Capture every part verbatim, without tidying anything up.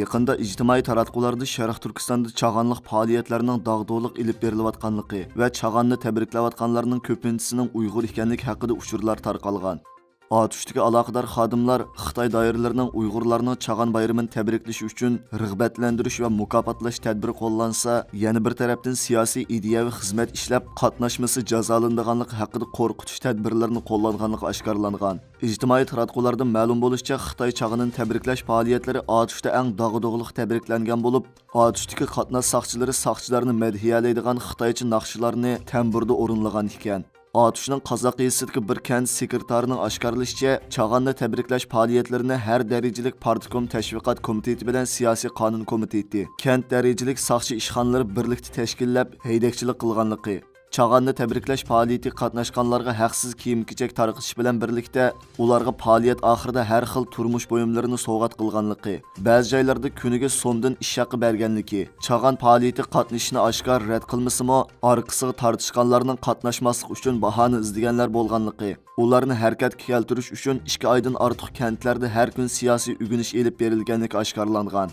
يېقىندا ئىجتىمائىي تاراتقۇلاردا شەرقىي تۈركىستاندا چاغانلىق پائالىيەتلەرنىڭ داغدۇغىلىق ئېلىپ بېرىلىۋاتقانلىقى ۋە چاغاننى تەبرىكلەۋاتقانلارنىڭ كۆپىنچىسىنىڭ ئۇيغۇر ئىكەنلىكى ھەققىدە ئۇچۇرلار تارقالغان. ئاتۇشتىكى ئالاقىدار خادىملار خىتاي دائىرىلىرىنىڭ ئۇيغۇرلارنىڭ چاغان بايرىمىنى تەبرىكلىشى ئۈچۈن رىغبەتلەندۈرۈش ۋە مۇكاپاتلاش تەدبىرى قوللانسا، يەنە بىر تەرەپتىن سىياسىي ئىدىيەۋى خىزمەت ئىشلەپ قاتناشمىسا جازالىنىدىغانلىقى ھەققىدە قورقۇتۇش تەدبىرلىرىنى قوللانغانلىقى ئاشكارىلانغان. ئىجتىمائىي تاراتقۇلاردىن مەلۇم بولۇشىچە، خىتاي چاغىنىنى تەبرىكلەش پائالىيەتلىرى ئاتۇشتا ئەڭ داغدۇغىلىق تەبرىكلەنگەن بولۇپ، ئاتۇشتىكى قاتناش ساقچىلىرى ساقچىلارنى مەدھىيەلەيدىغان خىتايچە ناخشىلارنى تەمبۇردا ئورۇنلىغان ئىكەن. ئاتۇشنىڭ قازاق يېزىسىدىكى بىر كەنت سېكرېتارىنىڭ ئاشكارىلىشىچە، چاغاننى تەبرىكلەش پائالىيەتلىرىنى ھەر دەرىجىلىك پارتكوم تەشۋىقات كومىتېتى بىلەن سىياسىي قانۇن كومىتېتى، كەنت دەرىجىلىك ساقچى ئىشخانىلىرى بىرلىكتە تەشكىللەپ، ھەيدەكچىلىك قىلغانلىقى، چاغاننى تەبرىكلەش پائالىيىتىگە قاتناشقانلارغا ھەقسىز كىيىم-كېچەك تارقىتىش بىلەن بىرلىكتە، ئۇلارغا پائالىيەت ئاخىرىدا ھەر خىل تۇرمۇش بۇيۇملىرىنى سوۋغات قىلغانلىقى، بەزى جايلاردا كۈنىگە سومدىن ئىش ھەققى بەرگەنلىكى، چاغان پائالىيىتىگە قاتنىشىشنى ئاشكارا رەت قىلمىسىمۇ، ئارقىسىغا تارتىشقانلارنىڭ قاتناشماسلىق ئۈچۈن باھانە ئىزدىگەنلەر بولغانلىقى، ئۇلارنى ھەرىكەتكە كەلتۈرۈش ئۈچۈن ئىككى ئايدىن ئارتۇق كەنتلەردە ھەر كۈنى سىياسىي ئۆگىنىش ئېلىپ بېرىلگەنلىكى ئاشكارىلانغان.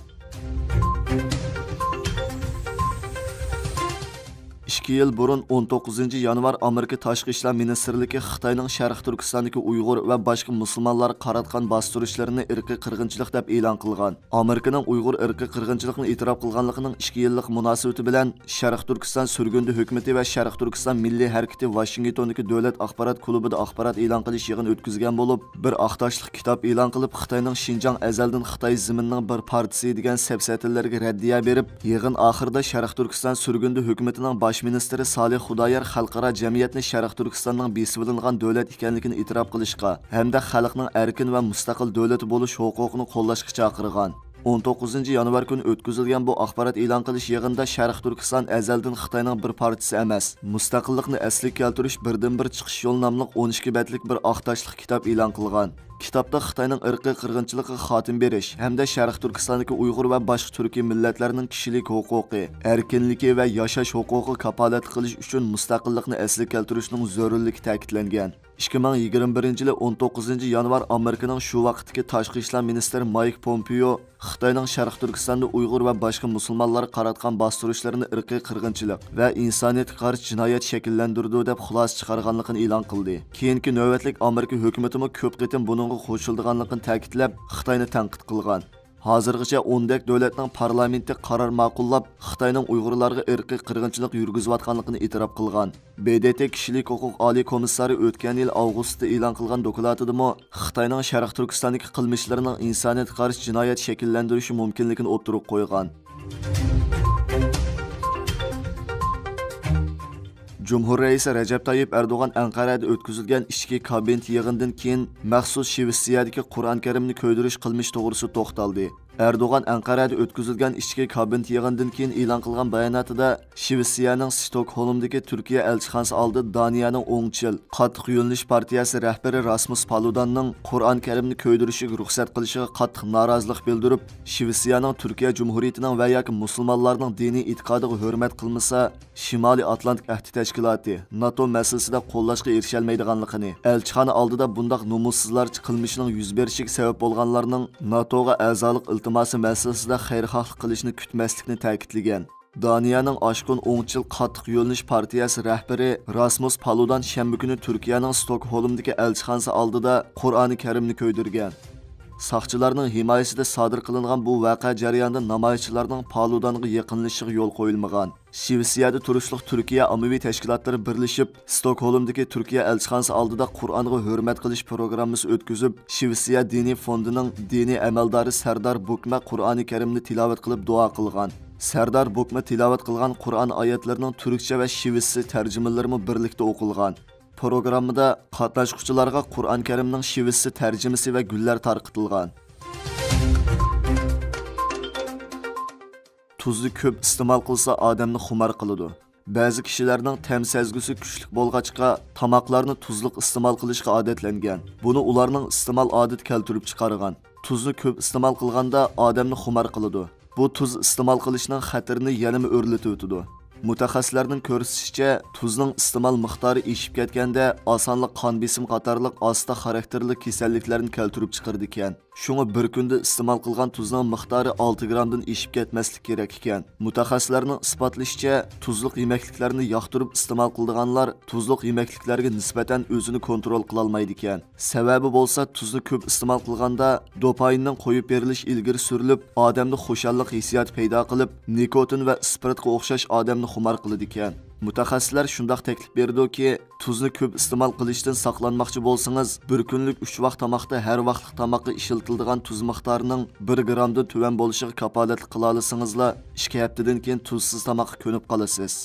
ئىككى يىل بۇرۇن، ئون توققۇزىنچى يانۋار، ئامېرىكا تاشقى ئىشلار مىنىستىرلىكى خىتاينىڭ شەرقىي تۈركىستاندىكى ئۇيغۇر ۋە باشقا مۇسۇلمانلارغا قاراتقان باستۇرۇشلىرىنى ئىرقىي قىرغىنچىلىق دەپ ئېلان قىلغان. ئامېرىكىنىڭ ئۇيغۇر ئىرقىي قىرغىنچىلىقنى ئېتىراپ قىلغانلىقىنىڭ ئىككى يىللىق مۇناسىۋىتى بىلەن، شەرقىي تۈركىستان سۈرگۈندە ھۆكۈمىتى ۋە شەرقىي تۈركىستان مىللىي ھەرىكىتى ۋاشىنگتوندىكى دۆلەت ئاخبارات كۇلۇبىدا ئاخبارات ئېلان قىلىش يىغىنى ئۆتكۈزگەن بولۇپ، بىر ئاق تاشلىق كىتاب ئېلان قىلىپ، خىتاينىڭ شىنجاڭ ئەزەلدىن خىتاي زېمىنىنىڭ بىر پارچىسى دېگەن سەپسەتىلەرگە رەددىيە بېرىپ، يىغىن ئاخىرىدا شەرقىي تۈركىستان سۈرگۈندە ھۆكۈمىتىنىڭ باش مىنىستىرى سالىھ خۇدايار خەلقئارا جەمئىيەتنى شەرقىي تۈركىستاننىڭ بېسىۋېلىنغان دۆلەت ئىكەنلىكىنى ئېتىراپ قىلىشقا ھەمدە خەلقنىڭ ئەركىن ۋە مۇستەقىل دۆلەت بولۇش ھوقۇقىنى قوللاشقا چاقىرغان. ئون توققۇزىنچى يانۋار كۈنى ئۆتكۈزۈلگەن بۇ ئاخبارات ئېلان قىلىش يىغىنىدا شەرقىي تۈركىستان ئەزەلدىن خىتاينىڭ بىر پارچىسى ئەمەس، مۇستەقىللىقنى ئەسلىگە كەلتۈرۈش بىردىنبىر چىقىش يولى ناملىق ئون ئىككى بەتلىك بىر ئاق تاشلىق كىتاب ئېلان قىلغان. كىتابتا خىتاينىڭ ئىرقىي قىرغىنچىلىقىغا خاتىمە بېرىش ھەمدە شەرقىي تۈركىستاندىكى ئۇيغۇر ۋە باشقا تۈركىي مىللەتلەرنىڭ كىشىلىك ھوقۇقى، ئەركىنلىكى ۋە ياشاش ھوقۇقىغا كاپالەتلىك قىلىش ئۈچۈن مۇستەقىللىقنى ئەسلىگە كەلتۈرۈشنىڭ زۆرۈرلۈكى تەكىتلەنگەن. ئىككى مىڭ يىگىرمە بىرىنچى يىلى ئون توققۇزىنچى يانۋار ئامېرىكىنىڭ شۇ ۋاقىتتىكى تاشقى ئىشلار مىنىستىرى مايك پومپېيو خىتاينىڭ شەرقىي تۈركىستاندا ئۇيغۇر ۋە باشقا مۇسۇلمانلارغا قاراتقان باستۇرۇشلىرىنى ئىرقىي قىرغىنچىلىق ۋە ئىنسانىيەتكە قارشى جىنايەت شەكىللەندۈرىدۇ، دەپ خۇلاسە چىقارغانلىقىنى ئېلان قىلدى. كېيىنكى نۆۋەتلىك ئامېرىكا ھۆكۈمىتىمۇ كۆپ قېتىم بۇنىڭغا قوشۇلىدىغانلىقىنى تەكىتلەپ، خىتاينى تەنقىد قىلغان. ھازىرغىچە ئون دەك دۆلەتنىڭ پارلامېنتى قارار ماقۇللاپ، خىتاينىڭ ئۇيغۇرلارغا ئىرقىي قىرغىنچىلىق يۈرگۈزۈۋاتقانلىقىنى ئېتىراپ قىلغان. ب د ت كىشىلىك ھوقۇق ئالىي كومىسسارى ئۆتكەن يىل ئاۋغۇستتا ئېلان قىلغان دوكلاتىدىمۇ خىتاينىڭ شەرقىي تۈركىستاندىكى قىلمىشلىرىنىڭ ئىنسانىيەتكە قارشى جىنايەت شەكىللەندۈرۈشى مۇمكىنلىكىنى ئوتتۇرىغا قويغان. جۇمھۇر رەئىسى رەجەپ تايىپ ئەردوغان ئەنقەرەدە ئۆتكۈزۈلگەن ئىچكى كابىنېت يىغىنىدىن كېيىن مەخسۇس شىۋېتسىيەدىكى قۇرئان كەرىمنى كۆيدۈرۈش قىلمىشى توغرىسىدا توختالدى. ئەردوغان ئەنقەرەدە ئۆتكۈزۈلگەن ئىچكى كابىنېت يىغىنىدىن كېيىن ئېلان قىلغان باياناتىدا، شىۋېتسىيەنىڭ ستوكھولمدىكى تۈركىيە ئەلچىخانىسى ئالدىدا دانىيەنىڭ ئوڭچىل، قاتتىق يۆنىلىش پارتىيەسى رەھبىرى راسمۇس پالۇداننىڭ قۇرئان كەرىمنى كۆيدۈرۈشىگە رۇخسەت قىلىشىغا قاتتىق نارازىلىق بىلدۈرۈپ، شىۋېتسىيەنىڭ تۈركىيە جۇمھۇرىيىتىنىڭ ۋە ياكى مۇسۇلمانلارنىڭ دىنىي ئېتىقادىغا ھۆرمەت قىلمىسا، شىمالىي ئاتلانتىك ئەھدى تەشكىلاتى، ناتو مەسىلىسىدە قوللاشقا ئېرىشەلمەيدىغانلىقىنى، ئەلچىخانا ئالدىدا بۇنداق نومۇسسىزلارچە قىلمىشنىڭ يۈز بېرىشىگە سەۋەب بولغانلارنىڭ ناتوغا ئەزالىق ئىلتىماسى مەسىلىسىدە خەيرخاھلىق قىلىشنى كۈتمەسلىكنى تەكىتلىگەن. دانىيەنىڭ ئاشقۇن ئوڭچىل قاتتىق يۆنىلىش پارتىيەسى رەھبىرى راسمۇس پالۇدان شەنبە كۈنى تۈركىيەنىڭ ستوكھولمدىكى ئەلچىخانىسى ئالدىدا قۇرئانى كەرىمنى كۆيدۈرگەن. ساقچىلارنىڭ ھىمايىسىدە سادىر قىلىنغان بۇ ۋەقە جەريانىدا نامايىشچىلارنىڭ پالۇدانغا يېقىنلىشىشىغا يول قويۇلمىغان. شىۋېتسىيەدە تۇرۇشلۇق تۈركىيە ئاممىۋى تەشكىلاتلىرى بىرلىشىپ، ستوكھولمدىكى تۈركىيە ئەلچىخانىسى ئالدىدا قۇرئانغا ھۆرمەت قىلىش پروگراممىسى ئۆتكۈزۈپ، شىۋېتسىيە دىنىي فوندىنىڭ دىنىي ئەمەلدارى سەردار بۇكمە قۇرئانى كەرىمنى تىلاۋەت قىلىپ دۇئا قىلغان. سەردار بۇكمە تىلاۋەت قىلغان قۇرئان ئايەتلىرىنىڭ تۈركچە ۋە شىۋېتسى تەرجىمىلىرىمۇ بىرلىكتە ئوقۇلغان. پروگراممىدا قاتناشقۇچىلارغا قۇرئان كەرىمنىڭ شىۋېتسى تەرجىمىسى ۋە گۈللەر تارقىتىلغان. تۇزنى كۆپ ئىستېمال قىلسا، ئادەمنى خۇمار قىلىدۇ. بەزى كىشىلەرنىڭ تەم سەزگۈسى كۈچلۈك بولغاچقا، تاماقلارنى تۇزلۇق ئىستېمال قىلىشقا ئادەتلەنگەن. بۇنى ئۇلارنىڭ ئىستېمال ئادىتى كەلتۈرۈپ چىقارغان. تۇزنى كۆپ ئىستېمال قىلغاندا، ئادەمنى خۇمار قىلىدۇ. بۇ تۇز ئىستېمال قىلىشنىڭ خەتىرىنى يەنىمۇ ئۆرلىتىۋېتىدۇ. مۇتەخەسسىسلەرنىڭ كۆرسىتىشىچە، تۇزنىڭ ئىستېمال مىقدارى ئېشىپ كەتكەندە، ئاسانلا قان بېسىم قاتارلىق ئاستا خاراكتېرلىك كېسەللىكلەرنى كەلتۈرۈپ چىقىرىدىكەن. شۇڭا بىر كۈندە ئىستېمال قىلغان تۇزنىڭ مىقدارى ئالتە گرامدىن ئېشىپ كەتمەسلىك كېرەك ئىكەن. مۇتەخەسسىسلەرنىڭ ئىسپاتلىشىچە، تۇزلۇق يېمەكلىكلەرنى ياقتۇرۇپ ئىستېمال قىلىدىغانلار تۇزلۇق يېمەكلىكلەرگە نىسبەتەن ئۆزىنى كونترول قىلالمايدىكەن. سەۋەبى بولسا، تۇزنى كۆپ ئىستېمال قىلغاندا دوپايىننىڭ قويۇپ بېرىلىش ئىلگىرى سۈرۈلۈپ، ئادەمدە خۇشاللىق ھېسسىياتى پەيدا قىلىپ، نىكوتىن ۋە ئىسپىرتقا ئوخشاش ئادەمنى خۇمار قىلىدىكەن. مۇتەخەسسىسلەر شۇنداق تەكلىپ بېرىدۇكى، تۇزنى كۆپ ئىستېمال قىلىشتىن ساقلانماقچى بولسىڭىز، بىر كۈنلۈك ئۈچ ۋاق تاماقتا ھەر ۋاقلىق تاماققا ئىشلىتىلىدىغان تۇز مىقدارىنىڭ بىر گرامدىن تۆۋەن بولۇشىغا كاپالەتلىك قىلالىسىڭىزلا، ئىككى ھەپتىدىن كېيىن تۇزسىز تاماققا كۆنۈپ قالىسىز.